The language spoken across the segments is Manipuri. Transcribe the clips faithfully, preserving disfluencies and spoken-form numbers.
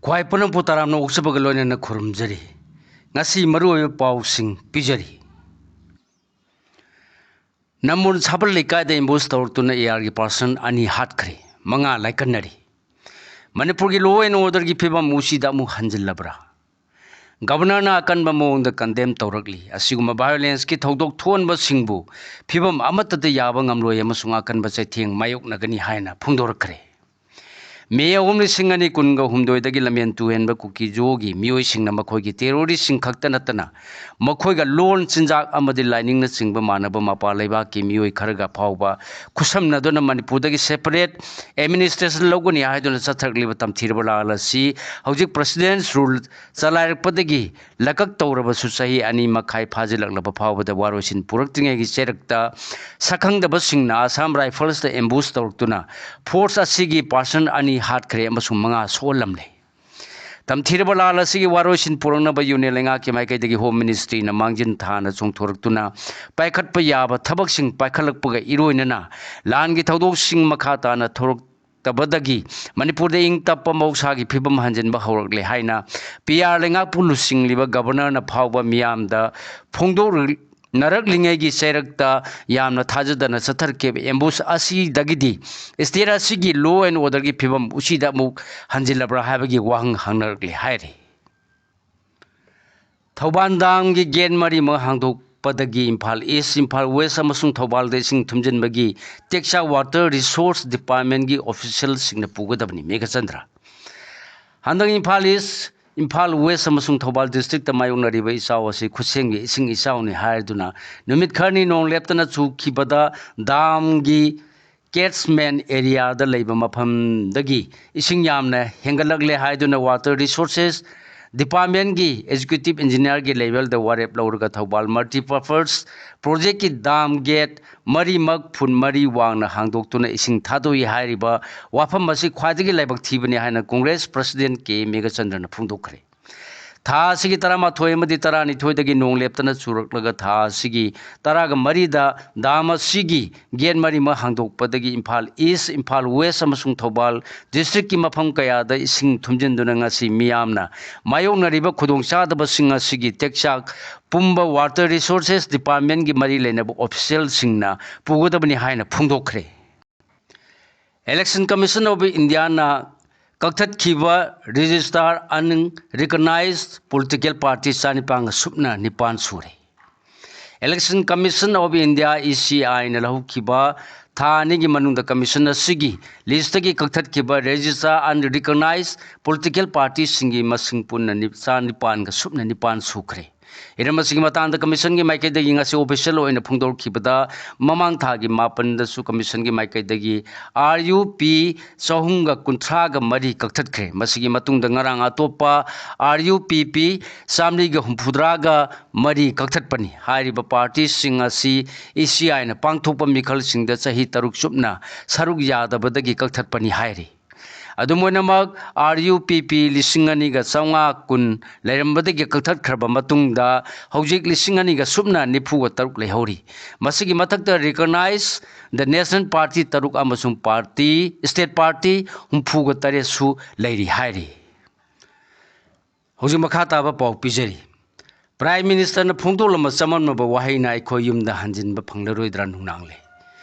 ꯈ꯭ꯋꯥꯏ ꯄꯨꯝꯅꯃꯛꯄꯨ ꯇꯔꯥꯝꯅ ꯑꯣꯛꯆꯕꯒ ꯂꯣꯏꯅꯅ ꯈꯨꯔꯨꯝꯖꯔꯤ꯫ ꯉꯁꯤ ꯃꯔꯨꯑꯣꯏꯕ ꯄꯥꯎꯁꯤꯡ ꯄꯤꯖꯔꯤ꯫ ꯅꯝꯕꯣꯜ ꯁꯥꯕꯜ ꯂꯩꯀꯥꯏꯗ ꯑꯦꯝꯕꯨꯁ ꯇꯧꯔꯛꯇꯨꯅ ꯑꯦ ꯑꯥꯔꯒꯤ ꯄꯥꯔꯁꯟ ꯑꯅꯤ ꯍꯥꯠꯈ꯭ꯔꯦ, ꯃꯉꯥ ꯂꯥꯏꯀꯠꯅꯔꯤ꯫ ꯃꯅꯤꯄꯨꯔꯒꯤ law and orderꯒꯤ ꯐꯤꯕꯝ ꯎꯁꯤꯗ ꯑꯃꯨꯛ ꯍꯟꯖꯤꯜꯂꯕ꯭ꯔꯥ? ꯒꯕꯔꯅꯔꯅ ꯑꯀꯟꯕ ꯃꯑꯣꯡꯗ condemn ꯇꯧꯔꯛꯂꯤ꯫ ꯑꯁꯤꯒꯨꯝꯕ violenceꯀꯤ ꯊꯧꯗꯣꯛ ꯊꯣꯛꯍꯟꯕꯁꯤꯡꯕꯨ ꯐꯤꯕꯝ ꯑꯃꯠꯇꯗ ꯌꯥꯕ ꯉꯝꯂꯣꯏ ꯑꯃꯁꯨꯡ ꯑꯀꯟꯕ ꯆꯩꯊꯦꯡ ꯃꯥꯌꯣꯛꯅꯒꯅꯤ ꯍꯥꯏꯅ ꯐꯣꯡꯗꯣꯔꯛꯈ꯭ꯔꯦ꯫ ꯃꯦ ꯑꯍꯨꯝ, ꯂꯤꯁꯤꯡ ꯑꯅꯤ ꯀꯨꯟꯒ ꯍꯨꯝꯗꯣꯏꯗꯒꯤ ꯂꯝꯖꯦꯟ ꯇꯨꯍꯦꯟꯕ ꯀꯨꯀꯤ-ꯖꯣꯒꯤ ꯃꯤꯑꯣꯏꯁꯤꯡꯅ ꯃꯈꯣꯏꯒꯤ terroristꯁꯤꯡ ꯈꯛꯇ ꯅꯠꯇꯅ ꯃꯈꯣꯏꯒ ꯂꯣꯟ, ꯆꯤꯟꯖꯥꯛ ꯑꯃꯗꯤ ꯂꯥꯏꯅꯤꯡꯅꯆꯤꯡꯕ ꯃꯥꯟꯅꯕ ꯃꯄꯥꯟ ꯂꯩꯕꯥꯛꯀꯤ ꯃꯤꯑꯣꯏ ꯈꯔꯒ ꯐꯥꯎꯕ ꯈꯨꯠꯁꯝꯅꯗꯨꯅ ꯃꯅꯤꯄꯨꯔꯗꯒꯤ separate administration ꯂꯧꯒꯅꯤ ꯍꯥꯏꯗꯨꯅ ꯆꯠꯊꯔꯛꯂꯤꯕ ꯇꯝꯊꯤꯔꯕ ꯂꯥꯜ ꯑꯁꯤ ꯍꯧꯖꯤꯛ President's Rule ꯆꯂꯥꯏꯔꯛꯄꯗꯒꯤ ꯂꯀꯛ ꯇꯧꯔꯕꯁꯨ ꯆꯍꯤ ꯑꯅꯤ ꯃꯈꯥꯏ ꯐꯥꯖꯤꯜꯂꯛꯂꯕ ꯐꯥꯎꯕꯗ ꯋꯥꯔꯣꯏꯁꯤꯟ ꯄꯨꯔꯛꯇ꯭ꯔꯤꯉꯩꯒꯤ ꯆꯩꯔꯛꯇ ꯁꯛꯈꯪꯗꯕꯁꯤꯡꯅ Assam Riflesꯇ ambush ꯇꯧꯔꯛꯇꯨꯅ force ꯑꯁꯤꯒꯤ person ꯑꯅꯤ ꯍꯥꯠꯈ꯭ꯔꯦ ꯑꯃꯁꯨꯡ ꯃꯉꯥ ꯁꯣꯛꯍꯜꯂꯝꯂꯦ꯫ ꯇꯝꯊꯤꯔꯕ ꯂꯥꯜ ꯑꯁꯤꯒꯤ ꯋꯥꯔꯣꯏꯁꯤꯟ ꯄꯨꯔꯛꯅꯕ Union ꯂꯩꯉꯥꯛꯀꯤ ꯃꯥꯏꯀꯩꯗꯒꯤ Home Ministryꯅ ꯃꯥꯡꯖꯤꯟ ꯊꯥꯅ ꯆꯣꯡꯊꯣꯔꯛꯇꯨꯅ ꯄꯥꯏꯈꯠꯄ ꯌꯥꯕ ꯊꯕꯛꯁꯤꯡ ꯄꯥꯏꯈꯠꯂꯛꯄꯒ ꯏꯔꯣꯏꯅꯅ ꯂꯥꯟꯒꯤ ꯊꯧꯗꯣꯛꯁꯤꯡ ꯃꯈꯥ ꯇꯥꯅ ꯊꯣꯔꯛꯇꯕꯗꯒꯤ ꯃꯅꯤꯄꯨꯔꯗ ꯏꯪ ꯇꯞꯄ ꯃꯍꯧꯁꯥꯒꯤ ꯐꯤꯕꯝ ꯍꯟꯖꯤꯟꯕ ꯍꯧꯔꯛꯂꯦ ꯍꯥꯏꯅ P R ꯂꯩꯉꯥꯛꯄꯨ ꯂꯨꯆꯤꯡꯂꯤꯕ ꯒꯕꯔꯅꯔꯅ ꯐꯥꯎꯕ ꯃꯤꯌꯥꯝꯗ ꯐꯣꯡꯗꯣꯛ ꯅꯔꯛꯂꯤꯉꯩꯒꯤ ꯆꯩꯔꯛꯇ ꯌꯥꯝꯅ ꯊꯥꯖꯗꯅ ꯆꯠꯊꯔꯛꯈꯤꯕ ambush ꯑꯁꯤꯗꯒꯤꯗꯤ state ꯑꯁꯤꯒꯤ law and orderꯒꯤ ꯐꯤꯕꯝ ꯎꯁꯤꯗ ꯑꯃꯨꯛ ꯍꯟꯖꯤꯜꯂꯕ꯭ꯔꯥ ꯍꯥꯏꯕꯒꯤ ꯋꯥꯍꯪ ꯍꯪꯅꯔꯛꯂꯤ ꯍꯥꯏꯔꯤ꯫ Thoubal damꯒꯤ gate ꯃꯔꯤꯃꯛ ꯍꯥꯡꯗꯣꯛꯄꯗꯒꯤ Imphal East, Imphal West ꯑꯃꯁꯨꯡ ꯊꯧꯕꯥꯜꯗ ꯏꯁꯤꯡ ꯊꯨꯝꯖꯤꯟꯕꯒꯤ ꯇꯦꯛꯆꯥꯛ Water Resource Departmentꯀꯤ officialꯁꯤꯡꯅ ꯄꯨꯒꯗꯕꯅꯤ꯫ ꯃꯦꯘꯆꯟꯗ꯭ꯔ꯫ ꯍꯟꯗꯛ ꯏꯝꯐꯥꯜ East, ꯏꯝꯐꯥꯜ West ꯑꯃꯁꯨꯡ ꯊꯧꯕꯥꯜ districtꯇ ꯃꯥꯌꯣꯛꯅꯔꯤꯕ ꯏꯆꯥꯎ ꯑꯁꯤ ꯈꯨꯠꯁꯦꯝꯒꯤ ꯏꯁꯤꯡ ꯏꯆꯥꯎꯅꯤ ꯍꯥꯏꯗꯨꯅ ꯅꯨꯃꯤꯠ ꯈꯔꯅꯤ ꯅꯣꯡ ꯂꯦꯞꯇꯅ ꯆꯨꯈꯤꯕꯗ damꯒꯤ catchment areaꯗ ꯂꯩꯕ ꯃꯐꯝꯗꯒꯤ ꯏꯁꯤꯡ ꯌꯥꯝꯅ ꯍꯦꯟꯒꯠꯂꯛꯂꯦ ꯍꯥꯏꯗꯨꯅ Water Resources Departmentꯀꯤ executive engineerꯒꯤ levelꯗ ꯋꯥꯔꯦꯞ ꯂꯧꯔꯒ ꯊꯧꯕꯥꯜ multipurpose projectꯀꯤ dam gate ꯃꯔꯤꯃꯛ ꯐꯨꯠ ꯃꯔꯤ ꯋꯥꯡꯅ ꯍꯥꯡꯗꯣꯛꯇꯨꯅ ꯏꯁꯤꯡ ꯊꯥꯗꯣꯛꯏ ꯍꯥꯏꯔꯤꯕ ꯋꯥꯐꯝ ꯑꯁꯤ ꯈ꯭ꯋꯥꯏꯗꯒꯤ ꯂꯥꯏꯕꯛ ꯊꯤꯕꯅꯤ ꯍꯥꯏꯅ Congress President ꯀꯦ ꯃꯦꯘꯆꯟꯗ꯭ꯔꯅ ꯐꯣꯡꯗꯣꯛꯈ꯭ꯔꯦ꯫ ꯊꯥ ꯑꯁꯤꯒꯤ ꯇꯔꯥꯃꯥꯊꯣꯏ ꯑꯃꯗꯤ ꯇꯔꯥꯅꯤꯊꯣꯏꯗꯒꯤ ꯅꯣꯡ ꯂꯦꯞꯇꯅ ꯆꯨꯔꯛꯂꯒ ꯊꯥ ꯑꯁꯤꯒꯤ ꯇꯔꯥꯒ ꯃꯔꯤꯗ ꯗꯥꯝ ꯑꯁꯤꯒꯤ ꯒꯦꯠ ꯃꯔꯤꯃꯛ ꯍꯥꯡꯗꯣꯛꯄꯗꯒꯤ ꯏꯝꯐꯥꯜ ꯏꯁ, ꯏꯝꯐꯥꯜ ꯋꯦꯁ ꯑꯃꯁꯨꯡ ꯊꯧꯕꯥꯜ ꯗꯤꯁꯇ꯭ꯔꯤꯛꯀꯤ ꯃꯐꯝ ꯀꯌꯥꯗ ꯏꯁꯤꯡ ꯊꯨꯝꯖꯤꯟꯗꯨꯅ ꯉꯁꯤ ꯃꯤꯌꯥꯝꯅ ꯃꯥꯌꯣꯛꯅꯔꯤꯕ ꯈꯨꯗꯣꯡꯆꯥꯗꯕꯁꯤꯡ ꯑꯁꯤꯒꯤ ꯇꯦꯛꯆꯥꯛ ꯄꯨꯝꯕ Water Resources Departmentꯀꯤ ꯃꯔꯤ ꯂꯩꯅꯕ ꯑꯣꯐꯤꯁꯤꯌꯦꯜꯁꯤꯡꯅ ꯄꯨꯒꯗꯕꯅꯤ ꯍꯥꯏꯅ ꯐꯣꯡꯗꯣꯛꯈ꯭ꯔꯦ꯫ Election Commission of Indiaꯅ ꯀꯛꯊꯠꯈꯤꯕ Register Unrecognized Political Party ꯆꯥꯅꯤꯄꯥꯟꯒ ꯁꯨꯞꯅ ꯅꯤꯄꯥꯟ ꯁꯨꯔꯦ꯫ Election Commission of India, ECIꯅ ꯂꯧꯈꯤꯕ ꯊꯥ ꯑꯅꯤꯒꯤ ꯃꯅꯨꯡꯗ commission ꯑꯁꯤꯒꯤ listꯇꯒꯤ ꯀꯛꯊꯠꯈꯤꯕ Register Unrecognized Political Partyꯁꯤꯡꯒꯤ ꯃꯁꯤꯡ ꯄꯨꯟꯅ ꯅꯤ-, ꯆꯥꯅꯤꯄꯥꯟꯒ ꯁꯨꯞꯅ ꯅꯤꯄꯥꯟ ꯁꯨꯈ꯭ꯔꯦ꯫ ꯍꯤꯔꯝ ꯑꯁꯤꯒꯤ ꯃꯇꯥꯡꯗ commissionꯒꯤ ꯃꯥꯏꯀꯩꯗꯒꯤ ꯉꯁꯤ official ꯑꯣꯏꯅ ꯐꯣꯡꯗꯣꯛꯈꯤꯕꯗ, ꯃꯃꯥꯡ ꯊꯥꯒꯤ ꯃꯥꯄꯟꯗꯁꯨ commissionꯒꯤ ꯃꯥꯏꯀꯩꯗꯒꯤ RUP ꯆꯍꯨꯝꯒ ꯀꯨꯟꯊ꯭ꯔꯥꯒ ꯃꯔꯤ ꯀꯛꯊꯠꯈ꯭ꯔꯦ꯫ ꯃꯁꯤꯒꯤ ꯃꯇꯨꯡꯗ ꯉꯔꯥꯡ ꯑꯇꯣꯞꯄ RUPP ꯆꯥꯃꯔꯤꯒ ꯍꯨꯝꯐꯨꯇꯔꯥꯒ ꯃꯔꯤ ꯀꯛꯊꯠꯄꯅꯤ꯫ ꯍꯥꯏꯔꯤꯕ partyꯁꯤꯡ ꯑꯁꯤ ECIꯅ ꯄꯥꯡꯊꯣꯛꯄ ꯃꯤꯈꯜꯁꯤꯡꯗ ꯆꯍꯤ ꯇꯔꯨꯛ ꯆꯨꯞꯅ ꯁꯔꯨꯛ ꯌꯥꯗꯕꯗꯒꯤ ꯀꯛꯊꯠꯄꯅꯤ ꯍꯥꯏꯔꯤ꯫ ꯑꯗꯨꯝ ꯑꯣꯏꯅꯃꯛ, RUPP ꯂꯤꯁꯤꯡ ꯑꯅꯤꯒ ꯆꯥꯝꯃꯉꯥ ꯀꯨꯟ ꯂꯩꯔꯝꯕꯗꯒꯤ ꯀꯛꯊꯠꯈ꯭ꯔꯕ ꯃꯇꯨꯡꯗ ꯍꯧꯖꯤꯛ ꯂꯤꯁꯤꯡ ꯑꯅꯤꯒ ꯁꯨꯞꯅ ꯅꯤꯐꯨꯒ ꯇꯔꯨꯛ ꯂꯩꯍꯧꯔꯤ꯫ ꯃꯁꯤꯒꯤ ꯃꯊꯛꯇ recognize the national party ꯇꯔꯨꯛ ꯑꯃꯁꯨꯡ party, state party ꯍꯨꯝꯐꯨꯒ ꯇꯔꯦꯠꯁꯨ ꯂꯩꯔꯤ ꯍꯥꯏꯔꯤ꯫ ꯍꯧꯖꯤꯛ ꯃꯈꯥ ꯇꯥꯕ ꯄꯥꯎ ꯄꯤꯖꯔꯤ꯫ Prime Ministerꯅ ꯐꯣꯡꯗꯣꯛꯂꯝꯕ ꯆꯃꯝꯅꯕ ꯋꯥꯍꯩꯅ ꯑꯩꯈꯣꯏ ꯌꯨꯝꯗ ꯍꯟꯖꯤꯟꯕ ꯐꯪꯂꯔꯣꯏꯗ꯭ꯔꯥ ꯅꯨꯡꯅꯥꯡꯂꯦ꯫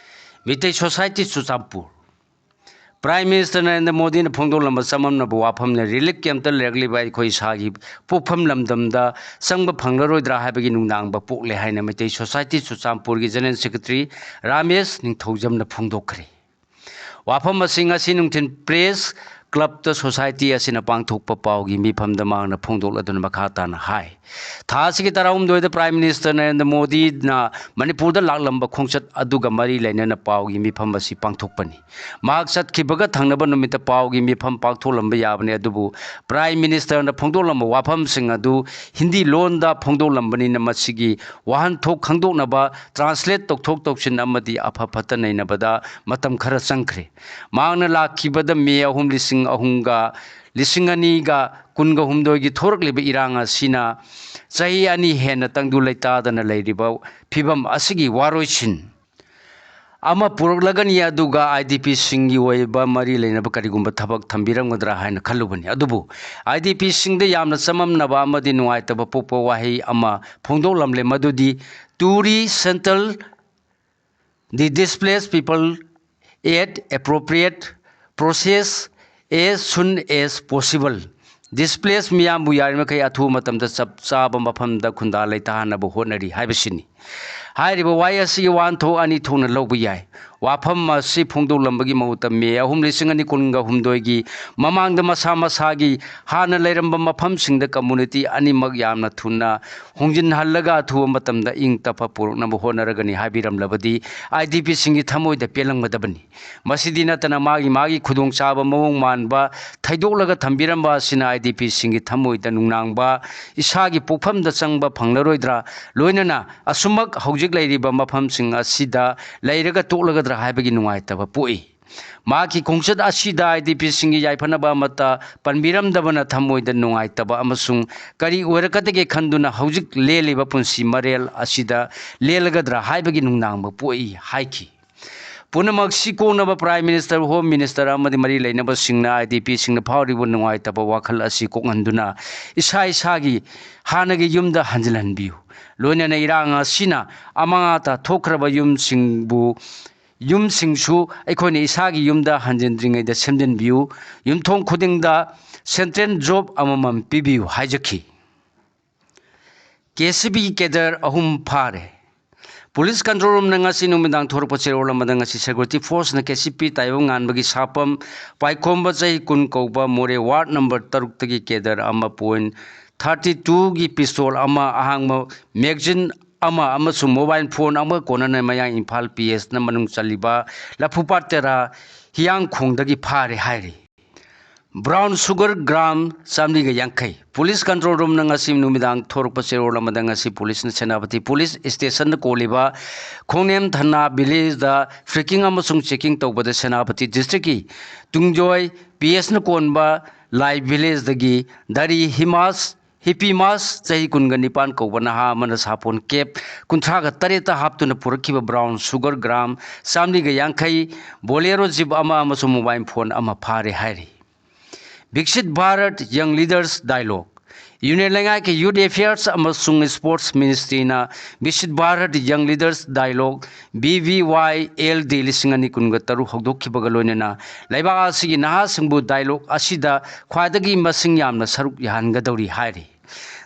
Meitei Society Churachandpur. Prime Minister Narendra ꯃꯣꯗꯤꯅ ꯐꯣꯡꯗꯣꯛꯂꯝꯕ ꯆꯃꯝꯅꯕ ꯋꯥꯐꯝꯅ relief campꯇ ꯂꯩꯔꯛꯂꯤꯕ ꯑꯩꯈꯣꯏ ꯏꯁꯥꯒꯤ ꯄꯣꯛꯐꯝ ꯂꯝꯗꯝꯗ ꯆꯪꯕ ꯐꯪꯂꯔꯣꯏꯗ꯭ꯔꯥ ꯍꯥꯏꯕꯒꯤ ꯅꯨꯡꯅꯥꯡꯕ ꯄꯣꯛꯂꯦ ꯍꯥꯏꯅ ꯃꯤꯇꯩ Society ꯆꯨꯔꯆꯥꯟꯄꯨꯔꯒꯤ General Secretary ꯔꯥꯃꯦꯁ ꯅꯤꯡꯊꯧꯖꯝꯅ ꯐꯣꯡꯗꯣꯛꯈ꯭ꯔꯦ꯫ ꯋꯥꯐꯝ ꯑꯁꯤ ꯉꯁꯤ ꯅꯨꯡꯊꯤꯜ Press Clubꯇ Society ꯑꯁꯤꯅ ꯄꯥꯡꯊꯣꯛꯄ ꯄꯥꯎꯒꯤ ꯃꯤꯐꯝꯗ ꯃꯍꯥꯛꯅ ꯐꯣꯡꯗꯣꯛꯂꯗꯨꯅ ꯃꯈꯥ ꯇꯥꯅ ꯍꯥꯏ, ꯊꯥ ꯑꯁꯤꯒꯤ ꯇꯔꯥꯍꯨꯝꯗꯣꯏꯗ Prime Minister ꯅꯔꯦꯟꯗ꯭ꯔ ꯃꯣꯗꯤꯅ ꯃꯅꯤꯄꯨꯔꯗ ꯂꯥꯛꯂꯝꯕ ꯈꯣꯡꯆꯠ ꯑꯗꯨꯒ ꯃꯔꯤ ꯂꯩꯅꯅ ꯄꯥꯎꯒꯤ ꯃꯤꯐꯝ ꯑꯁꯤ ꯄꯥꯡꯊꯣꯛꯄꯅꯤ꯫ ꯃꯍꯥꯛ ꯆꯠꯈꯤꯕꯒ ꯊꯪꯅꯕ ꯅꯨꯃꯤꯠꯇ ꯄꯥꯎꯒꯤ ꯃꯤꯐꯝ ꯄꯥꯡꯊꯣꯛꯂꯝꯕ ꯌꯥꯕꯅꯤ, ꯑꯗꯨꯕꯨ Prime Ministerꯅ ꯐꯣꯡꯗꯣꯛꯂꯝꯕ ꯋꯥꯐꯝꯁꯤꯡ ꯑꯗꯨ ꯍꯤꯟꯗꯤ ꯂꯣꯟꯗ ꯐꯣꯡꯗꯣꯛꯂꯝꯕꯅꯤꯅ ꯃꯁꯤꯒꯤ ꯋꯥꯍꯟꯊꯣꯛ ꯈꯪꯗꯣꯛꯅꯕ translate ꯇꯧꯊꯣꯛ ꯇꯧꯁꯤꯟ ꯑꯃꯗꯤ ꯑꯐ ꯐꯠꯇ ꯅꯩꯅꯕꯗ ꯃꯇꯝ ꯈꯔ ꯆꯪꯈ꯭ꯔꯦ꯫ ꯃꯍꯥꯛꯅ ꯂꯥꯛꯈꯤꯕꯗ ꯃꯦ ꯑꯍꯨꯝ, ꯂꯤꯁꯤꯡ ꯑꯍꯨꯝꯒ ꯂꯤꯁꯤꯡ ꯑꯅꯤꯒ ꯀꯨꯟꯒ ꯍꯨꯝꯗꯣꯏꯒꯤ ꯊꯣꯔꯛꯂꯤꯕ ꯏꯔꯥꯡ ꯑꯁꯤꯅ ꯆꯍꯤ ꯑꯅꯤ ꯍꯦꯟꯅ ꯇꯪꯗꯨ ꯂꯩꯇꯥꯗꯅ ꯂꯩꯔꯤꯕ ꯐꯤꯕꯝ ꯑꯁꯤꯒꯤ ꯋꯥꯔꯣꯏꯁꯤꯟ ꯑꯃ ꯄꯨꯔꯛꯂꯒꯅꯤ, ꯑꯗꯨꯒ IDPꯁꯤꯡꯒꯤ ꯑꯣꯏꯕ ꯃꯔꯤ ꯂꯩꯅꯕ ꯀꯔꯤꯒꯨꯝꯕ ꯊꯕꯛ ꯊꯝꯕꯤꯔꯝꯒꯗ꯭ꯔꯥ ꯍꯥꯏꯅ ꯈꯜꯂꯨꯕꯅꯤ꯫ ꯑꯗꯨꯕꯨ IDPꯁꯤꯡꯗ ꯌꯥꯝꯅ ꯆꯃꯝꯅꯕ ꯑꯃꯗꯤ ꯅꯨꯡꯉꯥꯏꯇꯕ ꯄꯣꯛꯄ ꯋꯥꯍꯩ ꯑꯃ ꯐꯣꯡꯗꯣꯛꯂꯝꯂꯦ, ꯃꯗꯨꯗꯤ "To resettle the displaced people at appropriate process as soon as possible"꯫ Displaced ꯃꯤꯌꯥꯝꯕꯨ ꯌꯥꯔꯤꯃꯈꯩ ꯑꯊꯨꯕ ꯃꯇꯝꯗ ꯆꯞ ꯆꯥꯕ ꯃꯐꯝꯗ ꯈꯨꯟꯗꯥ ꯂꯩꯇꯥꯍꯟꯅꯕ ꯍꯣꯠꯅꯔꯤ ꯍꯥꯏꯕꯁꯤꯅꯤ꯫ ꯍꯥꯏꯔꯤꯕ ꯋꯥꯍꯩ ꯑꯁꯤꯒꯤ ꯋꯥꯍꯟꯊꯣꯛ ꯑꯅꯤ ꯊꯣꯛꯅ ꯂꯧꯕ ꯌꯥꯏ꯫ ꯋꯥꯐꯝ ꯑꯁꯤ ꯐꯣꯡꯗꯣꯛꯂꯝꯕꯒꯤ ꯃꯍꯨꯠꯇ ꯃꯦ ꯑꯍꯨꯝ, ꯂꯤꯁꯤꯡ ꯑꯅꯤ ꯀꯨꯟꯒ ꯍꯨꯝꯗꯣꯏꯒꯤ ꯃꯃꯥꯡꯗ ꯃꯁꯥ ꯃꯁꯥꯒꯤ ꯍꯥꯟꯅ ꯂꯩꯔꯝꯕ ꯃꯐꯝꯁꯤꯡꯗ community ꯑꯅꯤꯃꯛ ꯌꯥꯝꯅ ꯊꯨꯅ ꯍꯣꯡꯖꯤꯟꯍꯜꯂꯒ ꯑꯊꯨꯕ ꯃꯇꯝꯗ ꯏꯪ ꯇꯞꯄ ꯄꯨꯔꯛꯅꯕ ꯍꯣꯠꯅꯔꯒꯅꯤ ꯍꯥꯏꯕꯤꯔꯝꯂꯕꯗꯤ IDPꯁꯤꯡꯒꯤ ꯊꯃꯣꯏꯗ ꯄꯦꯜꯂꯝꯒꯗꯕꯅꯤ꯫ ꯃꯁꯤꯗꯤ ꯅꯠꯇꯅ ꯃꯥꯒꯤ ꯃꯥꯒꯤ ꯈꯨꯗꯣꯡꯆꯥꯕ ꯃꯑꯣꯡ ꯃꯥꯟꯕ ꯊꯩꯗꯣꯛꯂꯒ ꯊꯝꯕꯤꯔꯝꯕ ꯑꯁꯤꯅ IDPꯁꯤꯡꯒꯤ ꯊꯃꯣꯏꯗ ꯅꯨꯡꯅꯥꯡꯕ, ꯏꯁꯥꯒꯤ ꯄꯣꯛꯐꯝꯗ ꯆꯪꯕ ꯐꯪꯂꯔꯣꯏꯗ꯭ꯔꯥ, ꯂꯣꯏꯅꯅ ꯑꯁꯨꯃꯛ ꯍꯧꯖꯤꯛ ꯂꯩꯔꯤꯕ ꯃꯐꯝꯁꯤꯡ ꯑꯁꯤꯗ ꯂꯩꯔꯒ ꯇꯣꯛꯂꯒꯗ꯭ꯔꯥ ꯍꯥꯏꯕꯒꯤ ꯅꯨꯡꯉꯥꯏꯇꯕ ꯄꯣꯛꯏ꯫ ꯃꯍꯥꯛꯀꯤ ꯈꯣꯡꯆꯠ ꯑꯁꯤꯗ IDPꯁꯤꯡꯒꯤ ꯌꯥꯏꯐꯅꯕ ꯑꯃꯠꯇ ꯄꯟꯕꯤꯔꯝꯗꯕꯅ ꯊꯃꯣꯏꯗ ꯅꯨꯡꯉꯥꯏꯇꯕ ꯑꯃꯁꯨꯡ ꯀꯔꯤ ꯑꯣꯏꯔꯛꯀꯗꯒꯦ ꯈꯟꯗꯨꯅ ꯍꯧꯖꯤꯛ ꯂꯦꯜꯂꯤꯕ ꯄꯨꯟꯁꯤ ꯃꯔꯦꯜ ꯑꯁꯤꯗ ꯂꯦꯜꯂꯒꯗ꯭ꯔꯥ ꯍꯥꯏꯕꯒꯤ ꯅꯨꯡꯅꯥꯡꯕ ꯄꯣꯛꯏ ꯍꯥꯏꯈꯤ꯫ ꯄꯨꯝꯅꯃꯛꯁꯤ ꯀꯣꯛꯅꯕ Prime Minister, Home Minister ꯑꯃꯗꯤ ꯃꯔꯤ ꯂꯩꯅꯕꯁꯤꯡꯅ IDPꯁꯤꯡꯅ ꯐꯥꯎꯔꯤꯕ ꯅꯨꯡꯉꯥꯏꯇꯕ ꯋꯥꯈꯜ ꯑꯁꯤ ꯀꯣꯛꯍꯟꯗꯨꯅ ꯏꯁꯥ ꯏꯁꯥꯒꯤ ꯍꯥꯟꯅꯒꯤ ꯌꯨꯝꯗ ꯍꯟꯖꯤꯜꯍꯟꯕꯤꯌꯨ꯫ ꯂꯣꯏꯅꯅ ꯏꯔꯥꯡ ꯑꯁꯤꯅ ꯑꯃꯥꯡ ꯑꯇꯥ ꯊꯣꯛꯈ꯭ꯔꯕ ꯌꯨꯝꯁꯤꯡꯕꯨ, ꯌꯨꯝꯁꯤꯡꯁꯨ ꯑꯩꯈꯣꯏꯅ ꯏꯁꯥꯒꯤ ꯌꯨꯝꯗ ꯍꯟꯖꯤꯟꯗ꯭ꯔꯤꯉꯩꯗ ꯁꯦꯝꯖꯤꯟꯕꯤꯌꯨ꯫ ꯌꯨꯝꯊꯣꯡ ꯈꯨꯗꯤꯡꯗ central job ꯑꯃꯃꯝ ꯄꯤꯕꯤꯌꯨ ꯍꯥꯏꯖꯈꯤ꯫ KCP cadre ꯑꯍꯨꯝ ꯐꯥꯔꯦ꯫ Police control roomꯅ ꯉꯁꯤ ꯅꯨꯃꯤꯗꯥꯡ ꯊꯣꯔꯛꯄ ꯆꯦꯔꯣꯜ ꯑꯃꯗ ꯉꯁꯤ security forceꯅ KCP ꯇꯥꯏꯕꯪ ꯉꯥꯟꯕꯒꯤ ꯁꯥꯄꯝ ꯄꯥꯏꯈꯣꯝꯕ ꯆꯍꯤ ꯀꯨꯟ ꯀꯧꯕ ꯃꯣꯔꯦ ward number ꯇꯔꯨꯛꯇꯒꯤ cadre ꯑꯃ point thirty twoꯒꯤ pistol ꯑꯃ, ꯑꯍꯥꯡꯕ magazine ꯑꯃ ꯑꯃꯁꯨꯡ mobile phone ꯑꯃꯒ ꯀꯣꯟꯅꯅ ꯃꯌꯥꯡ ꯏꯝꯐꯥꯜ PSꯅ ꯃꯅꯨꯡ ꯆꯜꯂꯤꯕ ꯂꯐꯨꯄꯥꯠ ꯇꯦꯔꯥ ꯍꯤꯌꯥꯡꯈꯣꯡꯗꯒꯤ ꯐꯥꯔꯦ ꯍꯥꯏꯔꯤ꯫ Brown sugar gram ꯆꯥꯃꯔꯤꯒ ꯌꯥꯡꯈꯩ꯫ Police control roomꯅ ꯉꯁꯤ ꯅꯨꯃꯤꯗꯥꯡ ꯊꯣꯔꯛꯄ ꯆꯦꯔꯣꯜ ꯑꯃꯗ, ꯉꯁꯤ policeꯅ ꯁꯦꯅꯥꯄꯇꯤ police stationꯗ ꯀꯣꯜꯂꯤꯕ ꯈꯣꯡꯅꯦꯝ ꯊꯅꯥ villageꯗ freaking ꯑꯃꯁꯨꯡ checking ꯇꯧꯕꯗ ꯁꯦꯅꯥꯄꯇꯤ districtꯀꯤ ꯇꯨꯡꯖꯣꯏ P Sꯅ ꯀꯣꯟꯕ ꯂꯥꯏ villageꯗꯒꯤ ꯗꯥꯔꯤ ꯍꯤꯃꯥꯁ ꯍꯤꯄꯤꯃꯥꯁ ꯆꯍꯤ ꯀꯨꯟꯒ ꯅꯤꯄꯥꯟ ꯀꯧꯕ ꯅꯍꯥ ꯑꯃꯅ ꯁꯥꯄꯣꯟ cap ꯀꯨꯟꯊ꯭ꯔꯥꯒ ꯇꯔꯦꯠꯇ ꯍꯥꯞꯇꯨꯅ ꯄꯨꯔꯛꯈꯤꯕ brown sugar gram ꯆꯥꯃꯔꯤꯒ ꯌꯥꯡꯈꯩ, Bolero jeep ꯑꯃ ꯑꯃꯁꯨꯡ mobile phone ꯑꯃ ꯐꯥꯔꯦ ꯍꯥꯏꯔꯤ꯫ ꯕꯤꯛꯁꯤꯠ Bharat Young Leaders Dialogue꯫ Union ꯂꯩꯉꯥꯛꯀꯤ Youth Affairs ꯑꯃꯁꯨꯡ Sports Ministryꯅ ꯕꯤꯛꯁꯤꯠ Bharat Young Leaders Dialogue, B V Y L D ꯂꯤꯁꯤꯡ ꯑꯅꯤ ꯀꯨꯟꯒ ꯇꯔꯨꯛ ꯍꯧꯗꯣꯛꯈꯤꯕꯒ ꯂꯣꯏꯅꯅ ꯂꯩꯕꯥꯛ ꯑꯁꯤꯒꯤ ꯅꯍꯥꯁꯤꯡꯕꯨ dialogue ꯑꯁꯤꯗ ꯈ꯭ꯋꯥꯏꯗꯒꯤ ꯃꯁꯤꯡ ꯌꯥꯝꯅ ꯁꯔꯨꯛ ꯌꯥꯍꯟꯒꯗꯧꯔꯤ ꯍꯥꯏꯔꯤ꯫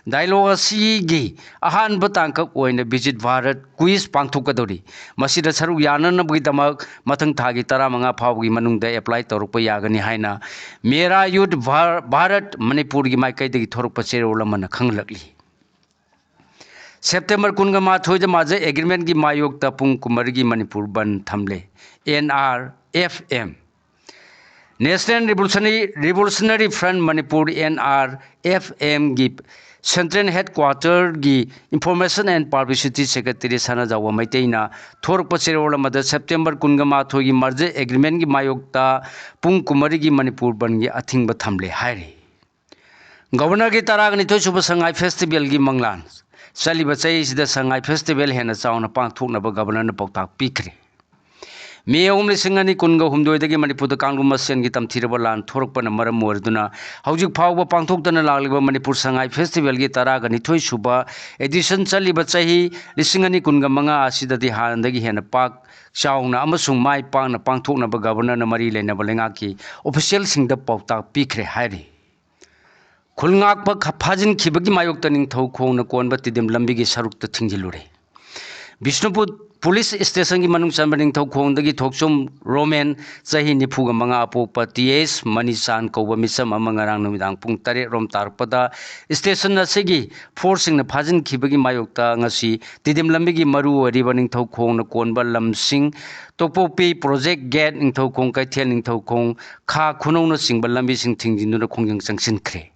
Dialogue ꯑꯁꯤꯒꯤ ꯑꯍꯥꯟꯕ ꯇꯥꯡꯀꯛ ꯑꯣꯏꯅ ꯕꯤꯛꯁꯤꯠ ꯚꯥꯔꯠ quiz ꯄꯥꯡꯊꯣꯛꯀꯗꯧꯔꯤ꯫ ꯃꯁꯤꯗ ꯁꯔꯨꯛ ꯌꯥꯅꯅꯕꯒꯤꯗꯃꯛ ꯃꯊꯪ ꯊꯥꯒꯤ ꯇꯔꯥꯃꯉꯥ ꯐꯥꯎꯕꯒꯤ ꯃꯅꯨꯡꯗ apply ꯇꯧꯔꯛꯄ ꯌꯥꯒꯅꯤ ꯍꯥꯏꯅ ꯃꯦꯔꯥ ꯌꯨꯠ ꯚꯥꯔ-, ꯚꯥꯔꯠ ꯃꯅꯤꯄꯨꯔꯒꯤ ꯃꯥꯏꯀꯩꯗꯒꯤ ꯊꯣꯔꯛꯄ ꯆꯦꯔꯣꯜ ꯑꯃꯅ ꯈꯪꯍꯜꯂꯛꯂꯤ꯫ September ꯀꯨꯟꯒ ꯃꯥꯊꯣꯏꯗ merger agreementꯀꯤ ꯃꯥꯌꯣꯛꯇ ꯄꯨꯡ ꯀꯨꯟꯃꯔꯤꯒꯤ ꯃꯅꯤꯄꯨꯔ ꯕꯟ ꯊꯝꯂꯦ꯫ N R F M꯫ National Revolutionary, Revolutionary Front Manipur, N R F Mꯒꯤ central headquarterꯒꯤ Information and Publicity Secretary ꯁꯅꯥꯖꯥꯎꯕ ꯃꯩꯇꯩꯅ ꯊꯣꯔꯛꯄ ꯆꯦꯔꯣꯜ ꯑꯃꯗ September ꯀꯨꯟꯒ ꯃꯥꯊꯣꯏꯒꯤ merger agreementꯀꯤ ꯃꯥꯌꯣꯛꯇ ꯄꯨꯡ ꯀꯨꯟꯃꯔꯤꯒꯤ ꯃꯅꯤꯄꯨꯔ ꯕꯟꯒꯤ ꯑꯊꯤꯡꯕ ꯊꯝꯂꯦ ꯍꯥꯏꯔꯤ꯫ Governorꯒꯤ ꯇꯔꯥꯒ ꯅꯤꯊꯣꯏ ꯁꯨꯕ ꯁꯉꯥꯏ festivalꯒꯤ ꯃꯪꯂꯥꯟ꯫ ꯆꯠꯂꯤꯕ ꯆꯍꯤꯁꯤꯗ ꯁꯉꯥꯏ festival ꯍꯦꯟꯅ ꯆꯥꯎꯅ ꯄꯥꯡꯊꯣꯛꯅꯕ Governorꯅ ꯄꯥꯎꯇꯥꯛ ꯄꯤꯈ꯭ꯔꯦ꯫ ꯃꯦ ꯑꯍꯨꯝ, ꯂꯤꯁꯤꯡ ꯑꯅꯤ ꯀꯨꯟꯒ ꯍꯨꯝꯗꯣꯏꯗꯒꯤ ꯃꯅꯤꯄꯨꯔꯗ ꯀꯥꯡꯂꯨꯞ ꯃꯁꯦꯟꯒꯤ ꯇꯝꯊꯤꯔꯕ ꯂꯥꯟ ꯊꯣꯔꯛꯄꯅ ꯃꯔꯝ ꯑꯣꯏꯔꯗꯨꯅ ꯍꯧꯖꯤꯛ ꯐꯥꯎꯕ ꯄꯥꯡꯊꯣꯛꯇꯅ ꯂꯥꯛꯂꯤꯕ ꯃꯅꯤꯄꯨꯔ ꯁꯉꯥꯏ festivalꯒꯤ ꯇꯔꯥꯒ ꯅꯤꯊꯣꯏ ꯁꯨꯕ edition ꯆꯠꯂꯤꯕ ꯆꯍꯤ ꯂꯤꯁꯤꯡ ꯑꯅꯤ ꯀꯨꯟꯒ ꯃꯉꯥ ꯑꯁꯤꯗꯗꯤ ꯍꯥꯟꯅꯗꯒꯤ ꯍꯦꯟꯅ ꯄꯥꯛ ꯆꯥꯎꯅ ꯑꯃꯁꯨꯡ ꯃꯥꯏ ꯄꯥꯛꯅ ꯄꯥꯡꯊꯣꯛꯅꯕ Governorꯅ ꯃꯔꯤ ꯂꯩꯅꯕ ꯂꯩꯉꯥꯛꯀꯤ officialꯁꯤꯡꯗ ꯄꯥꯎꯇꯥꯛ ꯄꯤꯈ꯭ꯔꯦ ꯍꯥꯏꯔꯤ꯫ ꯈꯨꯜ ꯉꯥꯛꯄ ꯈ-, ꯐꯥꯖꯤꯟꯈꯤꯕꯒꯤ ꯃꯥꯌꯣꯛꯇ ꯅꯤꯡꯊꯧ ꯈꯣꯡꯅ ꯀꯣꯟꯕ ꯇꯤꯗꯤꯝ ꯂꯝꯕꯤꯒꯤ ꯁꯔꯨꯛꯇ ꯊꯤꯡꯖꯤꯜꯂꯨꯔꯦ꯫ ꯕꯤꯁꯅꯨꯄꯨꯔ ꯄꯨꯂꯤꯁ ꯁ꯭ꯇꯦꯁꯟꯒꯤ ꯃꯅꯨꯡ ꯆꯟꯕ ꯅꯤꯡꯊꯧꯈꯣꯡꯗꯒꯤ ꯊꯣꯛꯆꯣꯝ ꯔꯣꯃꯦꯟ, ꯆꯍꯤ ꯅꯤꯐꯨꯒ ꯃꯉꯥ ꯑꯄꯣꯛꯄ ꯇꯤ ꯑꯦꯁ ꯃꯅꯤꯆꯥꯟ ꯀꯧꯕ ꯃꯤꯆꯝ ꯑꯃ ꯉꯔꯥꯡ ꯅꯨꯃꯤꯗꯥꯡ ꯄꯨꯡ ꯇꯔꯦꯠ ꯔꯣꯝ ꯇꯥꯔꯛꯄꯗ ꯁ꯭ꯇꯦꯁꯟ ꯑꯁꯤꯒꯤ ꯐꯣꯔꯁꯁꯤꯡꯅ ꯐꯥꯖꯤꯟꯈꯤꯕꯒꯤ ꯃꯥꯌꯣꯛꯇ ꯉꯁꯤ ꯇꯤꯗꯤꯝ ꯂꯝꯕꯤꯒꯤ ꯃꯔꯨ ꯑꯣꯏꯔꯤꯕ ꯅꯤꯡꯊꯧꯈꯣꯡꯅ ꯀꯣꯟꯕ ꯂꯝꯁꯤꯡ, ꯇꯣꯄꯣꯛꯄꯤ, ꯄ꯭ꯔꯣꯖꯦꯛ ꯒꯦꯠ, ꯅꯤꯡꯊꯧꯈꯣꯡ ꯀꯩꯊꯦꯜ, ꯅꯤꯡꯊꯧꯈꯣꯡ ꯈꯥ ꯈꯨꯅꯧꯅꯆꯤꯡꯕ ꯂꯝꯕꯤꯁꯤꯡ ꯊꯤꯡꯖꯤꯟꯗꯨꯅ ꯈꯣꯡꯖꯪ ꯆꯪꯁꯤꯟꯈ꯭ꯔꯦ꯫